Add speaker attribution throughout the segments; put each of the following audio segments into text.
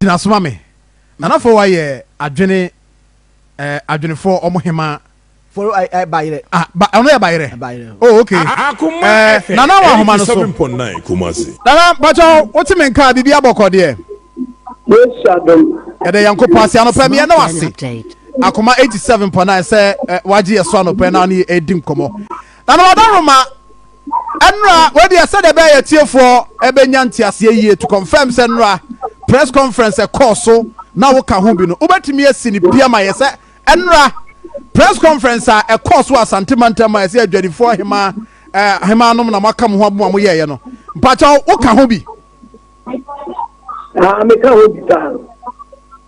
Speaker 1: Gyina so ma me. Nana Fowa yɛ adwene eh, adwenefoɔ ɔmo hema.
Speaker 2: Foro ɛ ɛ bayerɛ.
Speaker 1: Ah, ba ɔno yɛ bayerɛ.
Speaker 2: Bayerɛ.
Speaker 1: Oh, okay.
Speaker 3: Akoma
Speaker 1: Eh,
Speaker 3: FM
Speaker 1: Nana wɔ ahoma no so.
Speaker 3: 87.9 Kumasi.
Speaker 1: Nana, mpakyɛw, wote me nka a, biribi abɔkɔ deɛ?
Speaker 4: Yesu adom.
Speaker 1: Yɛda Nyankopɔn ase anɔpa mi yɛda
Speaker 5: Smart
Speaker 1: wase.
Speaker 5: update.
Speaker 1: Akoma 87.9 sɛ eh, wagye yɛ so anɔpa na ne ɛdi nkɔmmɔ. Nana Wadaroma, ɛnora wɔdeɛ sɛdeɛ ɛbɛyɛ yɛtiefoɔ ɛbɛnya nteaseɛ yie to confirm sɛ nnora press conference ɛkɔɔ so na woka ho bi no, wobɛtumi asi ne pia ma yɛ sɛ ɛnora press conference a ɛkɔɔ so Asante mantam a ɛsɛ adwadifoɔ hema hema nom na moaka mo ho aboa mo yɛɛyɛ no, mpakyɛw, woka ho bi?
Speaker 4: Ah, meka ho bi paa.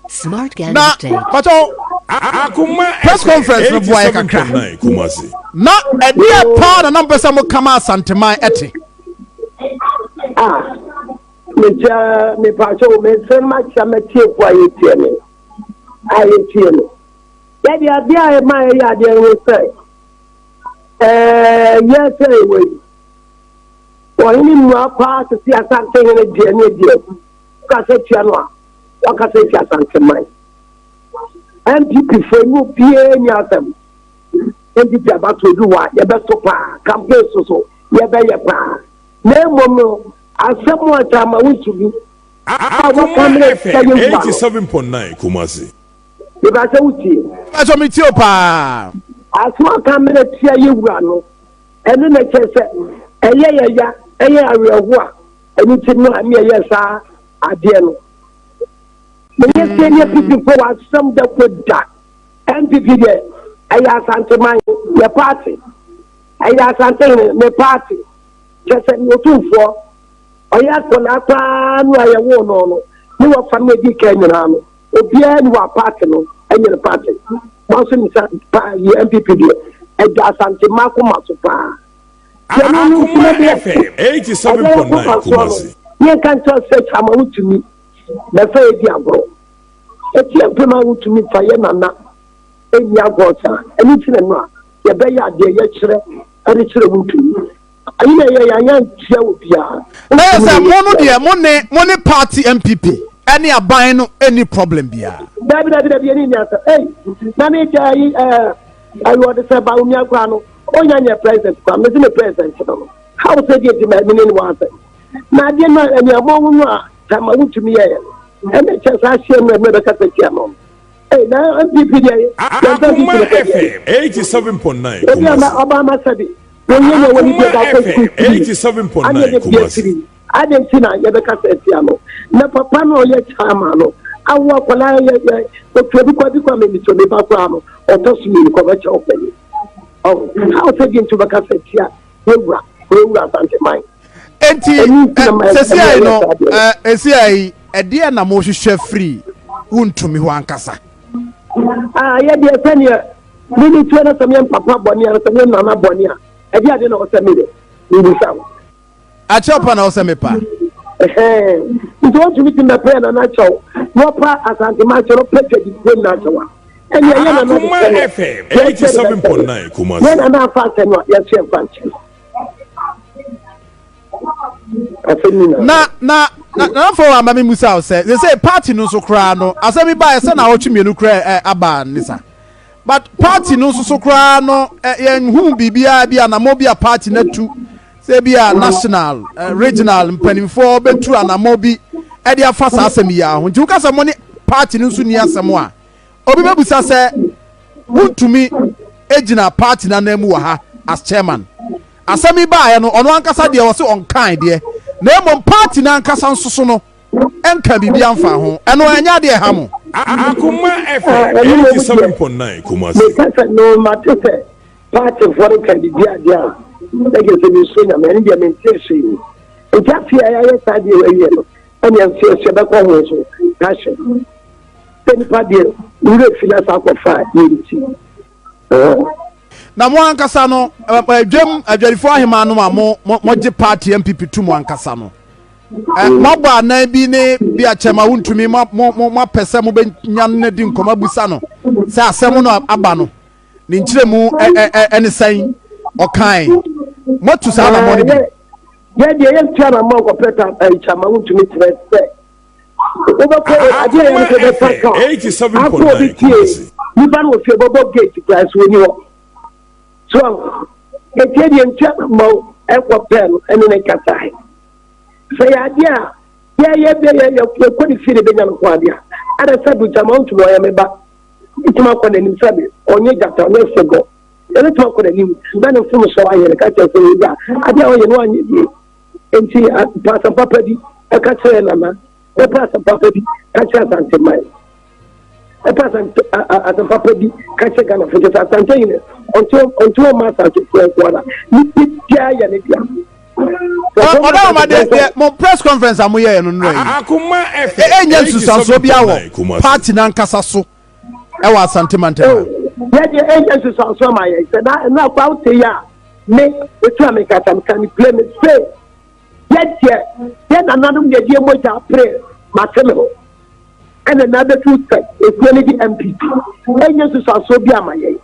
Speaker 5: Smart Gang
Speaker 1: Na
Speaker 5: update.
Speaker 1: mpakyɛw,
Speaker 3: Akoma
Speaker 1: press
Speaker 3: FM
Speaker 1: conference no boa yɛ kakra.
Speaker 3: 87.9 Kumasi.
Speaker 1: Na ɛdeɛ paa na nam pɛ sɛ mokama Asanteman ɛte?
Speaker 4: Ah, mekyia mepaakyɛw, mesɛ makyia matiefo a yɛtie me a yɛtie no. Yɛde adeɛ a ɛma yɛyɛ adeɛ no sɛ yɛ sɛ ɛwɔ yi ɔhene mmua paa sese Asante hene deɛ ne deɛ wokasa tia no a, wakasa tia Asanteman. NPP foɔ mu obiara ni asɛm. NPP abato du hɔ a, yɛbɛto paa, campaign so so yɛbɛyɛ paa, na mmom no asɛm a Chairman Wontumi a
Speaker 3: Akoma
Speaker 4: waka mmerɛ
Speaker 3: FM
Speaker 4: sɛ yɛwura no.
Speaker 3: 87.9 Kumasi.
Speaker 4: Meba sɛ wotie.
Speaker 1: Mpakyɛw, metie o paa.
Speaker 4: Asɛm a aka mmerɛ tia yɛwura no, ɛno na kyerɛ sɛ ɛyɛ yɛya, ɛyɛ awerɛho a ɛno nti no a ne yɛyɛ saa adeɛ no. Meyɛ sɛ ne NPP fo wɔ asɛm da ko da. NPP deɛ, ɛyɛ Asanteman yɛ party, ɛyɛ Asantehene ne party, kyɛ sɛ ne Otumfoɔ ɔyɛ akwadaa paa no a yɛwoo no ne wɔfa no adi kan nyinaa no, obiara ni wɔ party no ɛnyɛ ne party wɔn nso ne sa pa yɛ. NPP deɛ, ɛda Asantema akoma so paa.
Speaker 3: Akoma FM 87.9 Kumasi.
Speaker 4: Yɛnka nkyɛn sɛ Chairman Wontumi bɛfɛ yɛ di agorɔ etie mpem a wotumi fa yɛ nana ɛnni agorɔ saa. Ɛno ti na no a yɛbɛyɛ adeɛ yɛkyerɛ ɛde kyerɛ Wontumi ayi na yɛ yɛanyɛ ntia wɔ biara.
Speaker 1: Ɛyɛ sɛ mo no deɛ, mo ne party NPP ɛne aban no ɛni problem biara?
Speaker 4: Dabi, dabi, dabi, yɛne ni asɛm. Ei, na ne kyɛ ayi ayi ɔde sɛ Bawumia koraa no ɔnya nyɛ president koraa, mesi ne president no how sɛ deɛ nti ma mene ne wɔ asɛm na adeɛ no a ɛnuamɔ ho no a Chairman Wontumi yɛyɛ no, ɛna kyɛ saa ahyɛ no ɛmɛ bɛkasa tia no. Ei, na NPP deɛ yɛmfa
Speaker 3: Akoma
Speaker 4: NPP no kɔ deɛ
Speaker 3: FM 87.9
Speaker 4: obi ama
Speaker 3: Kumasi.
Speaker 4: ɔba ama sɛbi wɔnyɛ nea wɔne
Speaker 3: Akoma
Speaker 4: bi da kɔ
Speaker 3: FM
Speaker 4: sukuu firi
Speaker 3: 87.9
Speaker 4: ane yɛde bia
Speaker 3: Kumasi.
Speaker 4: firi ade nti na yɛbɛkasa atia no, na papa no a ɔyɛ chairman no awo akwadaa yɛ yɛ otu obi kɔ bi kɔ amemiso ne ba koraa no ɔtɔ so mmienu kɔ bɛkyɛ ɔpɛni ɔho how sɛ deɛ nti wobɛkasa atia yɛwura yɛwura Asanteman.
Speaker 1: Enti
Speaker 4: Ɛno nti na ma-
Speaker 1: sɛsi ayi no
Speaker 4: ɛma yɛ saa deɛ.
Speaker 1: Esi ayi ɛdeɛ na mo hwehwɛ firi Wontumi hɔ ankasa?
Speaker 4: Ah, yɛdeɛ sɛneɛ mene tua no sɛ meyɛ papa bɔne a, sɛ meyɛ nana bɔne a, ɛdeɛ ade na ɔsɛ meyɛ mebisa wo.
Speaker 1: Akyɛw pa na ɔsɛ mepa.
Speaker 4: Ɛhɛn. Nti wɔntumi ti mɛpɛ nana kyɛw na wɔpa Asantema kyɛw na ɔpɛ dwadifoɔ nyinaa kyɛw a, ɛne ɛyɛ nana de
Speaker 3: Akoma
Speaker 4: sɛ no
Speaker 3: FM 87.9
Speaker 4: yɛ
Speaker 3: Kumasi.
Speaker 4: Nana afa asɛ no a, yɛso yɛmfa nkyɛn no asɛm nyinaa.
Speaker 1: Na nanafo ama mi musa wo sɛ sɛ party no nso koraa no, asɛm bi ba ɛsɛ na awɔtwe mmienu koraa aba ne sa, but party no nso so koraa no yɛn hu biribiara bi anamɔ bi a party no atu sɛ bi a national, regional mpanimfoɔ bɛtu anamɔ bi ɛde afa saa asɛm yi ho. Nti woka sɛ mo ne party no nso ni asɛm a, obi bɛbusa sɛ Wontumi gyina party no anan mu wɔ ha as chairman. Asɛm yi baeɛ no, ɔno ankasa deɛ ɔse ɔnkan deɛ, na mmom party no ankasa nso so no ɛnka biribi amfa ho. Ɛno ɛnyɛ adeɛ ɛha mo?
Speaker 3: Akoma FM
Speaker 4: Ɛno na
Speaker 3: 87.9 Kumasi.
Speaker 4: Meka sɛ no mate sɛ partyfoɔ no ka biribi adeɛ a ɛgye sɛ mesuo Nyame, ɛno deɛ mente hwee. Nti afei a yɛayɛ saa deɛ wawie no, ɛneɛ nso yɛso yɛbɛkɔ ho so ahwɛ sɛ nipa deɛ wura fi no sa akɔfa a yɛnti.
Speaker 1: Na mo ankasa no, adwam adwadifoɔ ahema no a mo mogye party NPP to mo ankasa no, moabɔ anan bi ne bi akyɛm a Wontumi moapɛ sɛ mobɛnya no di nkɔmmɔ abusa no sɛ asɛm no aba no ne nkyerɛmu ɛne sɛn, ɔkae moatu saa anammɔ no bi?
Speaker 4: Yɛ deɛ yɛntu anammɔ nkɔpɛ ta Chairman Wontumi kyerɛ sɛ Wobɛkɔ adeɛ yɛ no sɛ bɛfa kaa akɔ obi fie, nipa no wɔ fie bɔbɔ gate koraa nso ɔni hɔ. So ahu? Enti ɛdeɛ ntua na mma wo ɛnkɔ pɛɛ no ɛne ne nkasae. Sɛ yɛ adeɛ a yɛyɛ bɛ yɛ yɛkɔ ne fie na ɛbɛnya no ho adeɛ a, ada sɛ do gyama wontumi ɔyɛ me ba. Wobɛtumi akɔ n'anim sɛ me ɔnyɛ gyata ɔnyɛ sebɔ. Yɛbɛtumi akɔ n'anim na ne mfomsoɔ ayɛ no ka kyerɛ sɛ wei a adeɛ a ɔyɛ no anyɛ yie. Enti pa asɛm papa bi ɛka kyerɛ nana, ɛpa asɛm papa bi ka kyerɛ Asanteman, ɛpa asɛm papa bi ka kyerɛ Ghana fo kyerɛ sɛ Asante yɛ ɔnte ɔnte ɔma Asantefoɔ nko ara ne biara yɛ ne dea.
Speaker 1: Ɔdɔ ɔma deɛ deɛ mo press conference a mo yɛɛ no nnora yi ɛnyɛ nsusuansoɔ bi awɔ party n'ankasa so ɛwɔ Asante mantam ha.
Speaker 4: Yɛ deɛ ɛnyɛ nsusuansoɔ ma yɛn sɛ na ɛno akɔ awote yɛ a me etu a mekasa meka me pire me se yɛ deɛ yɛ nananom yɛ deɛ mogya pere mate me ho ɛna na abɛdu sɛ ekuo no de MPP ɛnyɛ nsusuansoɔ bi ama yɛn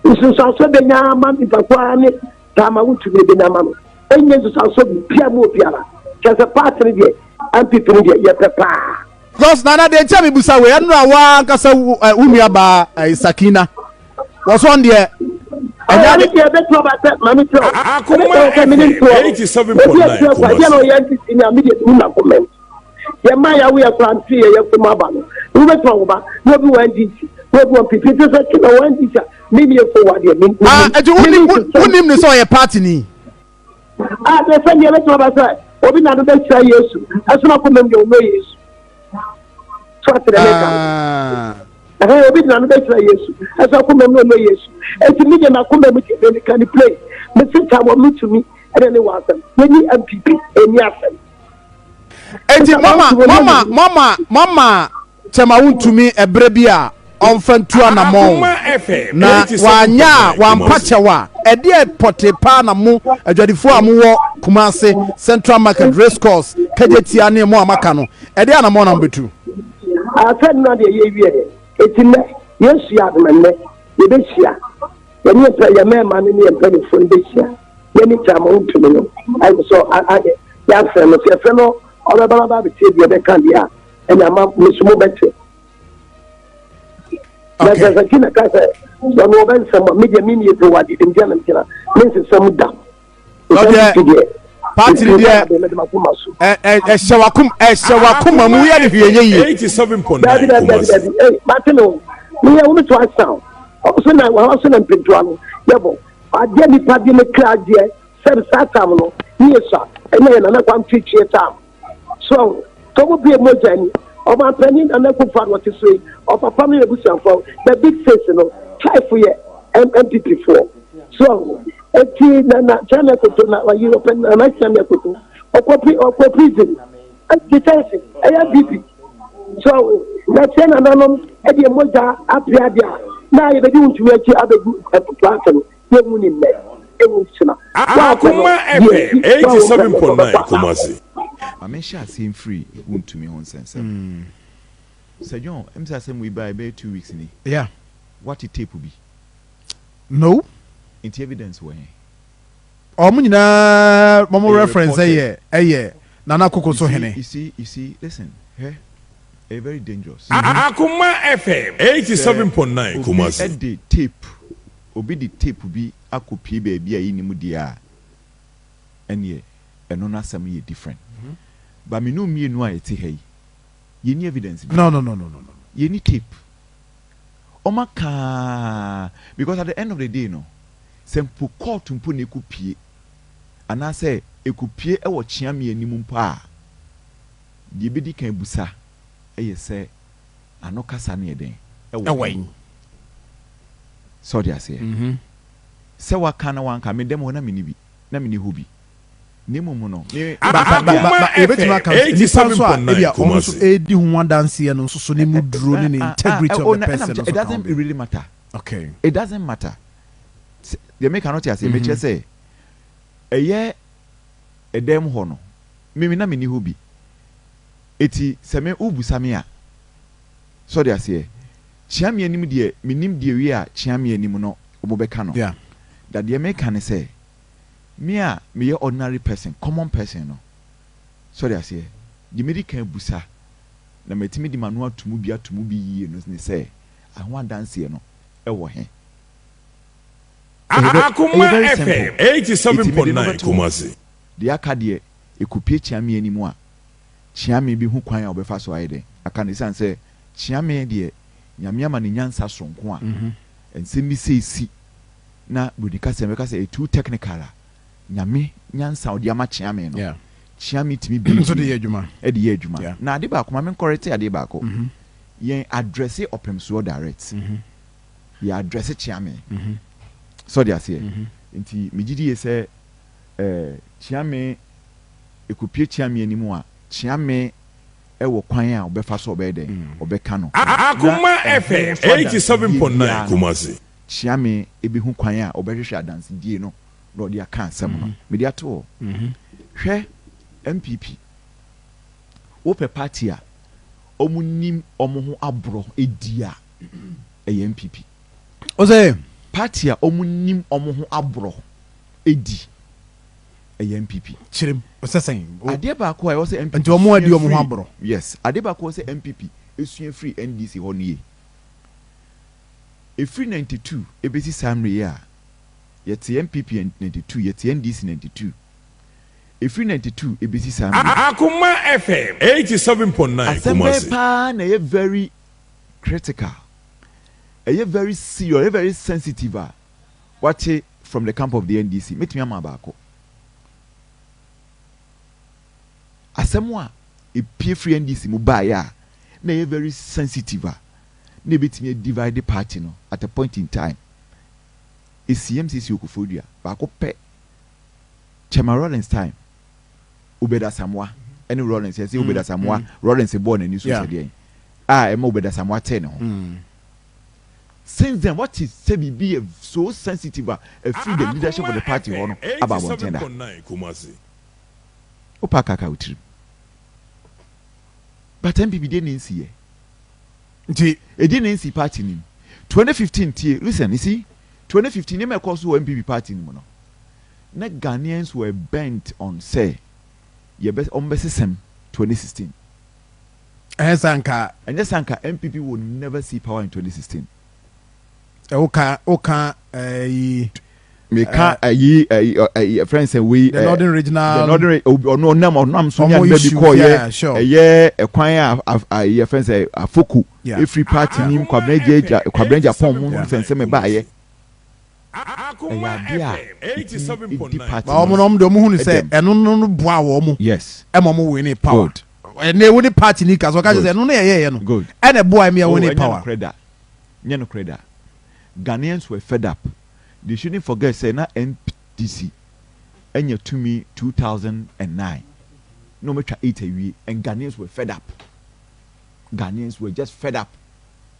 Speaker 4: nsusuansoɔ bɛnya ama nipa ko ara ne taama wotumi bɛnya ama no ɛnyɛ nsusuansoɔ bia mu obiara kyerɛ sɛ paati no deɛ MPP no deɛ yɛpɛ paa.
Speaker 1: Because Nana deɛ nti a mebusa wei ɛno a waa ankasa wo eh, nua baa eh, Sakina wɔsɔn deɛ
Speaker 4: ɛnyɛ ade. Ɛne ɛbɛtumi aba sɛ maame kyerɛ o.
Speaker 3: Akoma
Speaker 4: Ɛbɛtumi sɛ mene
Speaker 3: FM
Speaker 4: ntoɔ no. Ebi
Speaker 3: 87.9
Speaker 4: atua kwa ebi a na
Speaker 3: Kumasi.
Speaker 4: ɔyɛ NDC ni a me deɛ menim na comment. Yɛ mmaa yɛ awo yɛ kora nte yɛ yɛ fam aba no. Wobɛtumi awo ba na obi wɔ NDC na obi wɔ NPP nti sɛ kí na wɔ NDC a me nie fo wa deɛ me
Speaker 1: Ah, ɛti wonim wonim ne sɛ ɔyɛ party ni.
Speaker 4: Ah, deɛ sɛ deɛ ɛbɛtumi aba sɛ obi na no bɛhyira Yesu ɛso na kɔmam deɛ ɔnɔ Yesu. So ate deɛ meka
Speaker 1: Ah.
Speaker 4: Ɛhɛn, obi gyina no bɛkyerɛ Yesu. Ɛsɛ akoma mu na ɔnɔ Yesu. Eti mi deɛ m'akoma mu deɛ meka ne play. Me sista wɔ me tumi ɛna ne wɔ asɛm. Yɛni MPP ɛni asɛm.
Speaker 1: Eti mama mama mama mama kyɛma wontumi ɛberɛ bi a ɔmfa ntu anamɔn
Speaker 3: Akoma FM
Speaker 1: na wanyɛ a
Speaker 3: 87.9
Speaker 1: wampa
Speaker 3: Kumasi.
Speaker 1: kyɛw a ɛdeɛ pɔtee paa na mo adwadifoɔ a mowɔ Kumase Central Market Race Course Kagyetia ne mo a maka no ɛdeɛ anamɔn na mobɛtu.
Speaker 4: Asɛ nnora deɛ yɛwie yɛ. Eti nnɛ Yesu yɛ adom ɛnnɛ yɛbɛhyia. Yɛne yɛn pɛ yɛn mmarima no ne yɛn mpanimfoɔ no bɛhyia. Yɛne kyɛma wontumi no ayɛ sɛ yɛafrɛ no sɛ yɛfrɛ no ɔbɛba no aba abɛtie deɛ yɛbɛka deɛ a ɛna ama mo so mobɛte. Na
Speaker 1: Okay.
Speaker 4: sɛ sɛ na ka sɛ ɔno ɔbɛnsɛm a medeɛ mennie pɛ wɔ adeɛ mgyina na megyina mensesɛm da.
Speaker 1: Ɔdeɛ party no deɛ ɛhyɛ wakom ɛhyɛ wakoma mu yɛ ne hwee nyɛ yie.
Speaker 3: 87.9
Speaker 4: Dabi dabi dabi
Speaker 3: Kumasi.
Speaker 4: dabi ee mate no meyɛ wo meto asan ɔso na ɔso na mpintoa no yɛbɔ adeɛ nipa de ne kra adeɛ sɛbi saa tam no ne yɛ sua ɛna yɛ nana kwam twitwie tam so tɔmo bie mogya ni ɔmanpanin nana kufa no ɔte so yi ɔpapa no yɛ busuafoɔ the big six no five yɛ MPP foɔ so eti nana kyɛnɛ koto na ɔyi ɔpɛ nana kyɛnɛ koto ɔkɔ pri ɔkɔ prison detention ɛyɛ BP so na kyɛ nananom ɛde mogya apere adeɛ a na yɛbɛdi wo ntumi akyi abɛgu ɛpo no yɛhu ne nnɛ ɛhu kyena
Speaker 3: Akoma FM 87.9 Kumasi.
Speaker 2: Ma menhyɛ aseɛ mfiri wo ntumi ho nsɛnsɛm. Sir John, ɛm sɛ asɛm wei baeɛ bɛyɛ 2 weeks ni. Woate tape bi?
Speaker 1: No.
Speaker 2: Nti evidence wɔ he?
Speaker 1: Ɔmo nyinaa ɔmo
Speaker 2: Ɛyɛ
Speaker 1: reference
Speaker 2: reported.
Speaker 1: ɛyɛ ɛyɛ Nana Koko
Speaker 2: You
Speaker 1: so
Speaker 2: see,
Speaker 1: hene.
Speaker 2: you see, you see, listen, hwɛ, ɛyɛ very dangerous.
Speaker 3: Akoma FM
Speaker 2: Sɛ
Speaker 3: 87.9
Speaker 2: obi
Speaker 3: Kumasi.
Speaker 2: de tape, obi de tape bi akɔpie baabi a yɛnnim deɛ a, ɛneɛ ɛno n'asɛm yɛ different. But me ne wo mmienu a yɛte ha yi, yɛnni evidence bi.
Speaker 1: No.
Speaker 2: Yɛnni tape. Ɔma kaa because at the end of the day no, sɛ mpo court mpo na ɛkɔpie anaasɛ ɛkɔpie ɛwɔ kyeame anim mpo a, deɛ ɛbɛdi kan busa ɛyɛ sɛ ano kasa no yɛ dɛn ɛwɔ
Speaker 1: Ɛwɔ
Speaker 2: he?
Speaker 1: yi.
Speaker 2: Sɛ ɔde aseɛ. Sɛ waka na wanka, me dɛm hɔ na menni bi, na menni hɔ bi. Na mmom no, me
Speaker 1: Ba
Speaker 3: Akoma
Speaker 1: ba yɛbɛtumi
Speaker 3: FM
Speaker 1: aka nso nipa nso a ebi
Speaker 3: 87.9
Speaker 1: a ɔno nso
Speaker 3: Kumasi.
Speaker 1: edi ho adanseɛ no nso so ne mu duro ne ne integrity
Speaker 2: oh,
Speaker 1: of the
Speaker 2: na ɛnam
Speaker 1: person
Speaker 2: kyɛ
Speaker 1: no
Speaker 2: it
Speaker 1: nso ka ho
Speaker 2: doesn't
Speaker 1: bi.
Speaker 2: really matter. It doesn't matter. Deɛ meka no te aseɛ, mekyerɛ sɛ ɛyɛ ɛdɛm hɔ no, me na menni hɔ bi. Eti sɛ me wobusa me a, sɛ ɔde aseɛ, kyeame anim deɛ menim deɛ wie a kyeame anim no wɔbɛka no. Da deɛ meka ne sɛ, me a meyɛ ordinary person, common person no, sɛ ɔde aseɛ, deɛ medi kan busa Na matumi de m'ano ato mu bi ato mu bi yie no ne sɛ, ɛho adanseɛ no wɔ he? Ɛyɛ vɛ,
Speaker 3: Akoma
Speaker 2: ɛyɛ very simple.
Speaker 3: FM
Speaker 2: Enti mede no
Speaker 3: 87.9
Speaker 2: bɛto hɔ.
Speaker 3: Kumasi.
Speaker 2: Deɛ aka deɛ, ɛkɔpue Kyeame anim a, Kyeame bɛhu kwan a ɔbɛfa so ayɛ dɛn aka no. Ɛsiane sɛ Kyeame deɛ, Nyame ama no nyansa soronko a, nsɛm bi sei si na Buroni kasa mu bɛka sɛ ɛyɛ too technical a, Nyame nyansa a ɔde ama Kyeame no, Kyeame tumi bue
Speaker 1: Nso de yɛ adwuma.
Speaker 2: de yɛ adwuma. Na ade baako, ma menkɔrɛte adeɛ baako, yɛn addresse ɔpemsoɔ direct, yɛ addresse Kyeame. Sɛ ɔde aseɛ? Nti megye die sɛ eh, Kyeame, ɛkɔpue Kyeame anim a, Kyeame wɔ kwan a ɔbɛfa so a ɔbɛyɛ dɛn? Ɔbɛka no. Na
Speaker 3: Akoma
Speaker 2: ɛho
Speaker 3: FM
Speaker 2: nso adansedie
Speaker 3: 87.9
Speaker 2: biara no,
Speaker 3: Kumasi.
Speaker 2: Kyeame bɛhu kwan a ɔbɛhwehwɛ adansedie no na ɔde aka asɛm no. Mede ato hɔ. Hwɛ NPP, wopɛ party a wɔn nim wɔn ho aborɔ di a, ɛyɛ NPP.
Speaker 1: Ose.
Speaker 2: Party a wɔn nim wɔn ho aborɔ di, ɛyɛ NPP.
Speaker 1: Kyerem, ɔsɛ sɛn?
Speaker 2: Adeɛ baako a ɛwɔ sɛ NPP
Speaker 1: Nti wɔn adi
Speaker 2: sua
Speaker 1: wɔn ho
Speaker 2: firi,
Speaker 1: aborɔ.
Speaker 2: yes, adeɛ baako a ɛwɔ sɛ NPP sua firi NDC hɔ nie. Ɛfiri 92 ɛbɛsi saa mmerɛ yi a, Yɛte NPP 92, yɛte NDC 92. Ɛfiri 92 ɛbɛsi saa mmerɛ yi.
Speaker 3: Akoma FM 87.9
Speaker 2: Asɛm bɛn
Speaker 3: Kumasi.
Speaker 2: paa na ɛyɛ very critical, ɛyɛ very serious, ɛyɛ very sensitive a wate from the camp of the NDC? Mɛtumi ama baako. Asɛm a ɛpue firi NDC mu baeɛ a na ɛyɛ very sensitive a na ɛbɛtumi a divide party no at a point in time. Esi MCC Koforidua baako pɛ Chairman Rawlings time Obed Asamoah ɛne Rawlings yɛsɛ Obed Asamoah Rawlings bɔɔ n'ani so sɛ deɛn a ɛma Obed Asamoah tee ne ho since then what is sɛ biribi yɛ so sensitive a ɛfiri the leadership of the party hɔ no aba abɔnten da wopa kaka wo tirim but NPP deɛ ne nsiyɛ
Speaker 1: Nti.
Speaker 2: Edi ne nsi party no mu. 2015 tie, listen, you see, 2015 nneɛma ɛkɔɔ so wɔ NPP party no mu no, na Ghanaians were bent on sɛ yɛbɛ wɔn bɛsesam 2016.
Speaker 1: Ɛnyɛ saa nka.
Speaker 2: Ɛnyɛ saa nka NPP will never see power in 2016.
Speaker 1: Woka woka ɛyi.
Speaker 2: Meka ɛyi ɛyi ɛyi ɛfrɛ nsɛ wei.
Speaker 1: The northern regional.
Speaker 2: The northern ɔno ɔnam ɔnam so nya baabi kɔɔ yɛ ɛyɛ ɛkwan a ɛyi ɛfrɛ nsɛ afoko efiri party nim kwabena gye gya kwabena japan mu nsɛnsɛm ɛbaayɛ. Ɛyɛ adeɛ a ɛtumi edi party
Speaker 1: no. Wɔn na wɔn de wɔn hu ne sɛ ɛno no no boa wɔn mo.
Speaker 2: Yes.
Speaker 1: Ɛma wɔn win power.
Speaker 2: Good.
Speaker 1: Ɛnna ewu ne party ni ka so ɔka kyerɛ sɛ ɛno no yɛ yɛ yɛ no.
Speaker 2: Good.
Speaker 1: Ɛna ɛboa ɛmi ɛwin power.
Speaker 2: Oh, ɛnyɛ nokorɛ da. Nyɛ nokorɛ da. Ghanaians were fed up. They shouldn't forget sɛ na NDC anya tumi 2009 na wɔn atwa 8 awie and Ghanaians were fed up. Ghanaians were just fed up.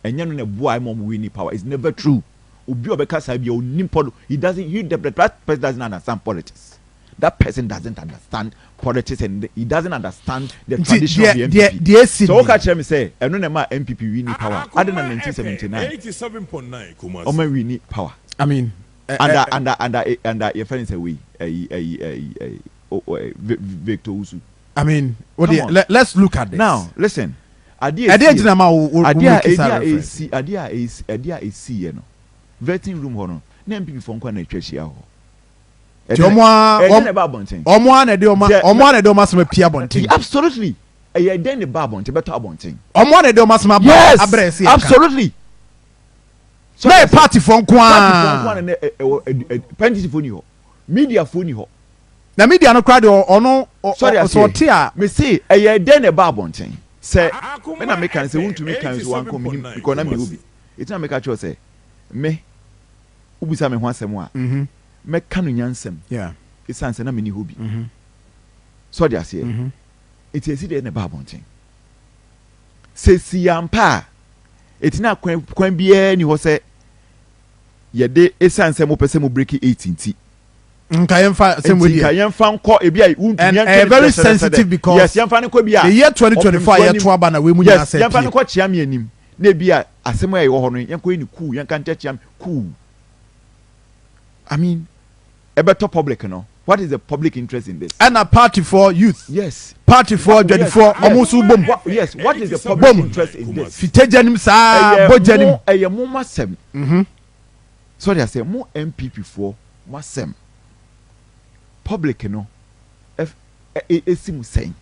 Speaker 2: Ɛnyɛ no na ɛboa ɛma wɔn winning power. It's never true. Obi a ɔbɛka saa bi a onim pɔlo he doesn't he the, that person doesn't understand politics. That person doesn't understand politics and he doesn't understand the tradition of the NPP.
Speaker 1: Deɛ
Speaker 2: So woka kyerɛ me sɛ ɛno na ɛma NPP winning power. Ade na 1979 ɔma winning power.
Speaker 1: I mean,
Speaker 2: under under under under your friend sɛ wei ɛyi ɛyi ɛyi ɛyi Victor Owusu.
Speaker 1: I mean, what the, let, let's look at this.
Speaker 2: Now listen. Adeɛ
Speaker 1: Ɛdeɛ gyina ma wo wo
Speaker 2: adeɛ
Speaker 1: make saa
Speaker 2: a
Speaker 1: reference.
Speaker 2: esi adeɛ a esi adeɛ a esi yɛ no vetting room hɔ no na NPP fo nkwa na atwa ahyia hɔ.
Speaker 1: Nti ɔmo a
Speaker 2: ɛdɛn na ɛba abɔnten.
Speaker 1: ɔmo a na ɛde ɔmo ɔmo a na ɛde ɔmo asɛm apue abɔnten.
Speaker 2: Absolutely ɛyɛ dɛn na ɛba abɔnten bɛtɔ abɔnten.
Speaker 1: Ɔmo a na ɛde ɔmo asɛm aba
Speaker 2: Yes
Speaker 1: abrɛ ɛsɛ yɛ ka.
Speaker 2: absolutely.
Speaker 1: Na yɛ party fo nko
Speaker 2: Party fo nko
Speaker 1: ara.
Speaker 2: ara na ɛwɔ ɛd NDC fo ni hɔ media fo ni hɔ.
Speaker 1: Na media no koraa deɛ ɔno
Speaker 2: Sɔre
Speaker 1: sɛ
Speaker 2: aseɛ
Speaker 1: ɔte a.
Speaker 2: Me se ɛyɛ dɛn na ɛba abɔnten sɛ me na meka no sɛ wontumi kan nso wankɔ menim because na mewɔ bi ɛti na meka kyerɛ wo sɛ me wobisa me ho asɛm a mɛka no nyansam ɛsiane sɛ na menni hɔ bi sɛ ɔde aseɛ ɛti ɛsi dɛn na ɛba abɔnten sɛ si ampa a ɛti na kwan kwan biara ni hɔ sɛ yɛde ɛsiane sɛ mopɛ sɛ mo break 8 nti
Speaker 1: Nka yɛmfa sɛ mo
Speaker 2: nti nka
Speaker 1: deɛ.
Speaker 2: yɛmfa nkɔ ebi a wuntumi
Speaker 1: And
Speaker 2: yɛntwe
Speaker 1: ɛyɛ
Speaker 2: no
Speaker 1: very
Speaker 2: kyerɛkyerɛ sɛ
Speaker 1: sensitive
Speaker 2: dɛ
Speaker 1: because
Speaker 2: yes yɛmfa no nkɔ bi a
Speaker 1: the year 2024 a
Speaker 2: ɔpemfoɔ
Speaker 1: yɛto aba na wei mu nyinaa
Speaker 2: yes
Speaker 1: sɛ
Speaker 2: yɛmfa no
Speaker 1: pie.
Speaker 2: nkɔ kyeame anim na ebi a asɛm a ɛwɔ hɔ no yɛnkɔ yɛ no cool yɛnka nkyɛ kyeame cool I mean ɛbɛtɔ public no. What is the public interest in this?
Speaker 1: Ɛna party for youth.
Speaker 2: Yes.
Speaker 1: Party for adwadifoɔ ɔmo nso bom.
Speaker 2: Yes. What is the public
Speaker 1: Bom.
Speaker 2: interest in this?
Speaker 1: Fitagya nim saa bogya nim.
Speaker 2: Ɛyɛ mo mo asɛm. So de asɛ mo NPP foɔ mo asɛm. Public no ɛf ɛ esi mo sɛn.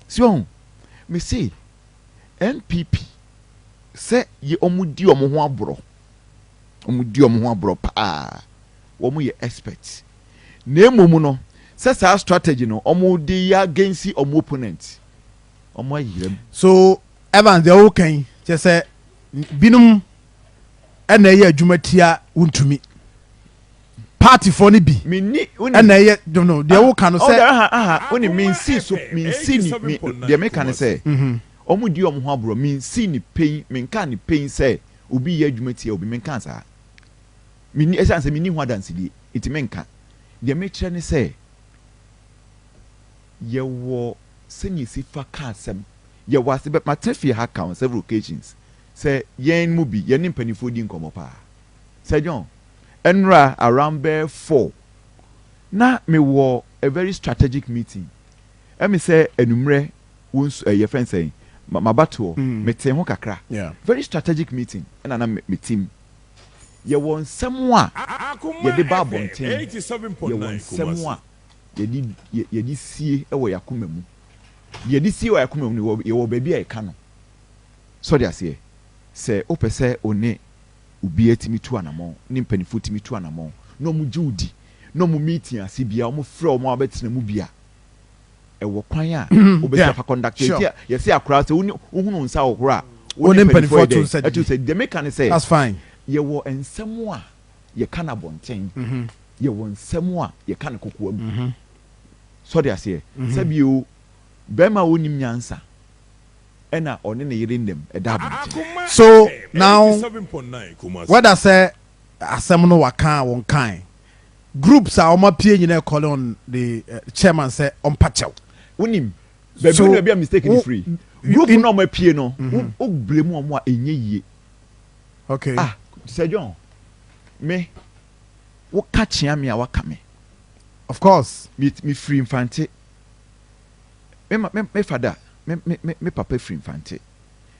Speaker 2: Si ɔho me se NPP sɛ yɛ ɔmo di ɔmo ho aborɔ. Ɔmo di ɔmo ho aborɔ paa. Wɔn yɛ expert na mmom no sɛ saa strategy no wɔn de yɛ against wɔn opponent, wɔn ayera mu.
Speaker 1: So Evans, deɛ woka yi kyerɛ sɛ binom ɛna ɛyɛ adwuma tia Wontumi partyfoɔ no bi
Speaker 2: Menni
Speaker 1: ɛna ɛyɛ no deɛ woka no sɛ
Speaker 2: aha aha woni mensi so mensi ni me deɛ meka ne sɛ wɔn di wɔn ho aborɔ. Mensi ni pɛn, menka ne pɛn sɛ obi yɛ adwuma tia obi. Menka saa. Menni ɛsiane sɛ menni ho adansedie nti menka. Deɛ mekyerɛ ne sɛ yɛwɔ sɛnea esi fa ka asɛm, yɛwɔ ase bɛ matena fie ha ka on several occasions sɛ yɛn mu bi yɛne mpanimfoɔ di nkɔmmɔ paa. Sɛ John, ɛnora around bɛɛ 4 na mewɔ a very strategic meeting. Ɛmi sɛ enummerɛ wo nso ɛyɛ fɛn sɛn mabatoɔ mete ho kakra. Very strategic meeting ɛna na me team yɛwɔ nsɛm a yɛde ba abɔnten, yɛwɔ nsɛm a yɛde sie ɛwɔ yɛn akoma mu. Yɛde sie wɔ yɛn akoma mu no, yɛwɔ baabi a yɛka no sɔde aseɛ sɛ wopɛ sɛ one obi atumi tu anammɔn ne mpanimfoɔ tumi tu anammɔn na ɔmo gye wo di na ɔmo meeting ase bia ɔmo frɛ ɔmo abɛtena mu bia ɛwɔ kwan a wobɛsi afa conduct. Nti a yɛsɛ akora sɛ wohunu nsa ahohoro a
Speaker 1: wo ne mpanimfoɔ
Speaker 2: yɛ
Speaker 1: to
Speaker 2: dɛn?
Speaker 1: nsa
Speaker 2: ɛto
Speaker 1: didi.
Speaker 2: Sɛ deɛ meka ne sɛ
Speaker 1: That's fine.
Speaker 2: yɛwɔ nsɛm a yɛka no abɔnten, yɛwɔ nsɛm a yɛka no kokoa mu sɔde aseɛ. Sɛbio bɛrima a wonim nyansa ɛna ɔne ne yere nnam ɛda abɔnten.
Speaker 1: So now whether sɛ asɛm no waka a wɔn kan groups a wɔn apue nyinaa calling on the chairman sɛ ɔmpa kyɛw.
Speaker 2: Wonim baabi
Speaker 1: So,
Speaker 2: so, baabi a mistake ni firi group no a ɔmo apue no, wo blame ɔmo a ɛnyɛ yie. Ah, Sir John, me woka kyea me a waka me.
Speaker 1: Of course.
Speaker 2: Me firi Mfante. Me ma me fada me papa firi Mfante,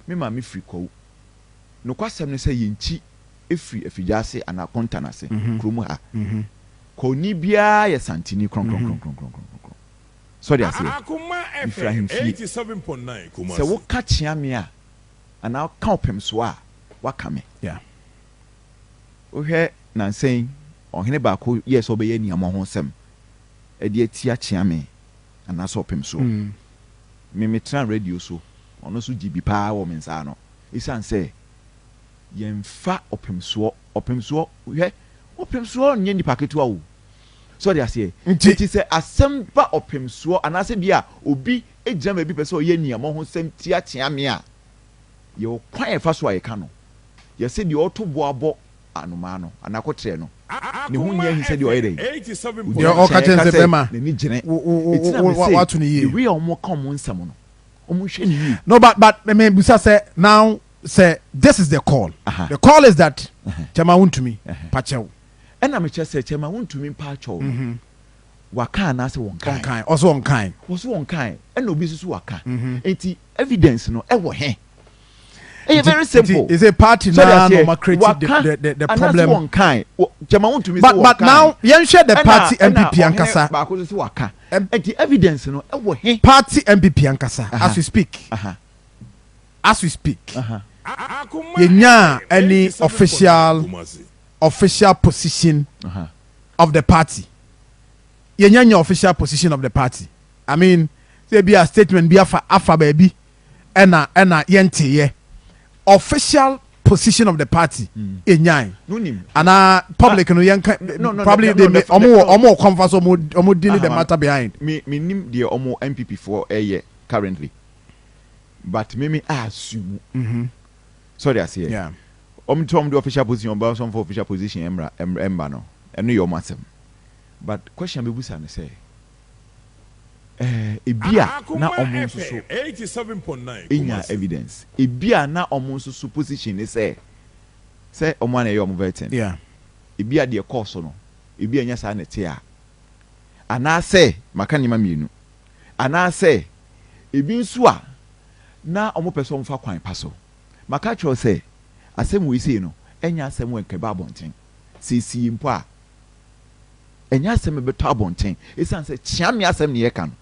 Speaker 2: me maame firi Kwawu. Nokwasɛm ne sɛ yɛnkyi efiri Afigya ase anaa Kɔntan ase kurom ha. Kwawuni biara yɛ Santini kronkronkronkronkronkron sɔde aseɛ. Mefiri ahemfie. Sɛ woka kyea me a anaa woka ɔpem so a waka me. Wohwɛ nansɛn ɔhene baako yɛ sɛ ɔbɛyɛ nneɛma ho nsɛm ɛde atia kyea me anaasɛ ɔpem soɔ. Me metena radio so, ɔno nso gye bi paa wɔ me nsa ano ɛsiane sɛ yɛmfa ɔpem soɔ. Ɔpem soɔ, hwɛ, ɔpem soɔ nyɛ nipa ketewa o sɛ ɔde aseɛ. Nti sɛ asɛm ba ɔpem soɔ anaasɛ bi a obi gyina baabi pɛ sɛ ɔyɛ nneɛma ho nsɛm tia kyea me a, yɛwɔ kwan a yɛfa so a yɛka no. Yɛsɛ deɛ ɔto boa bɔ anomaa no anaa kɔtrɛ no ne ho nyɛ ahi sɛ deɛ ɔyɛ dɛ
Speaker 1: Deɛ ɔka kyerɛ sɛ bɛrima
Speaker 2: n'ani gyene.
Speaker 1: wo
Speaker 2: Eti na me se
Speaker 1: wato ne yie.
Speaker 2: The way a wɔn ka wɔn nsɛm no, wɔn hwɛ ne yie.
Speaker 1: No, but me bisa sɛ now sɛ this is the call. The call is that Chairman Wontumi pakyɛw.
Speaker 2: Ɛna mekyerɛ sɛ Chairman Wontumi mpa akyɛw no, waka anaasɛ wɔn kan?
Speaker 1: Ɔnkan, ɔso ɔnkan.
Speaker 2: Wɔso wɔn kan, ɛna obi nso so waka. Nti evidence no ɛwɔ he? Ɛyɛ very simple.
Speaker 1: Nti is a party
Speaker 2: So
Speaker 1: na
Speaker 2: de
Speaker 1: na
Speaker 2: aseɛ,
Speaker 1: ɔma create
Speaker 2: waka
Speaker 1: the
Speaker 2: anaasɛ
Speaker 1: problem.
Speaker 2: wɔn kan? Chairman Wontumi
Speaker 1: But
Speaker 2: sɛ wɔn
Speaker 1: but
Speaker 2: kan.
Speaker 1: now yɛnhwɛ the party
Speaker 2: Ɛna
Speaker 1: NPP
Speaker 2: ɔhene
Speaker 1: ankasa.
Speaker 2: baako nso so waka. Nti evidence no ɛwɔ he?
Speaker 1: Party NPP ankasa, as we speak. As we speak. Yɛnya any official position of the party. Yɛnya nya official position of the party. I mean, sɛ bi a statement bi afa baabi ɛna yɛnteyɛ official position of the party yɛnyae
Speaker 2: Nunim.
Speaker 1: anaa public no yɛnka
Speaker 2: No,
Speaker 1: probably
Speaker 2: no,
Speaker 1: they
Speaker 2: no,
Speaker 1: may ɔmo wɔ ɔmo wɔ kɔnfa so ɔmo dealing the matter behind.
Speaker 2: Me nim deɛ ɔmo NPP foɔ ɛyɛ currently, but me assume sɔre aseɛ ɔmo tí ɔmo de official position ɔmo ba sɔn fɔ official position ɛmra ɛmba no, ɛno yɛ ɔmo asɛm. But question bɛ busa ne sɛ ebi a na ɔmo nso so enya evidence, ebi a na ɔmo nso so position ne sɛ ɔmo ana ɛyɛ ɔmo vetting. Ebi a deɛ kɔɔ so no, ebi a nyɛ saa na ɛte a. Anaasɛ, maka nneɛma mmienu, anaasɛ ebi nso a na wɔpɛ sɛ wɔfa kwan pa so. Maka akyerɛ wo sɛ, asɛm wei sei no, ɛnyɛ asɛm a nka ɛba abɔnten. Sɛ esii mpo a, ɛnyɛ asɛm a ɛbɛtɔ abɔnten, esiane sɛ kyeame asɛm na yɛreka no.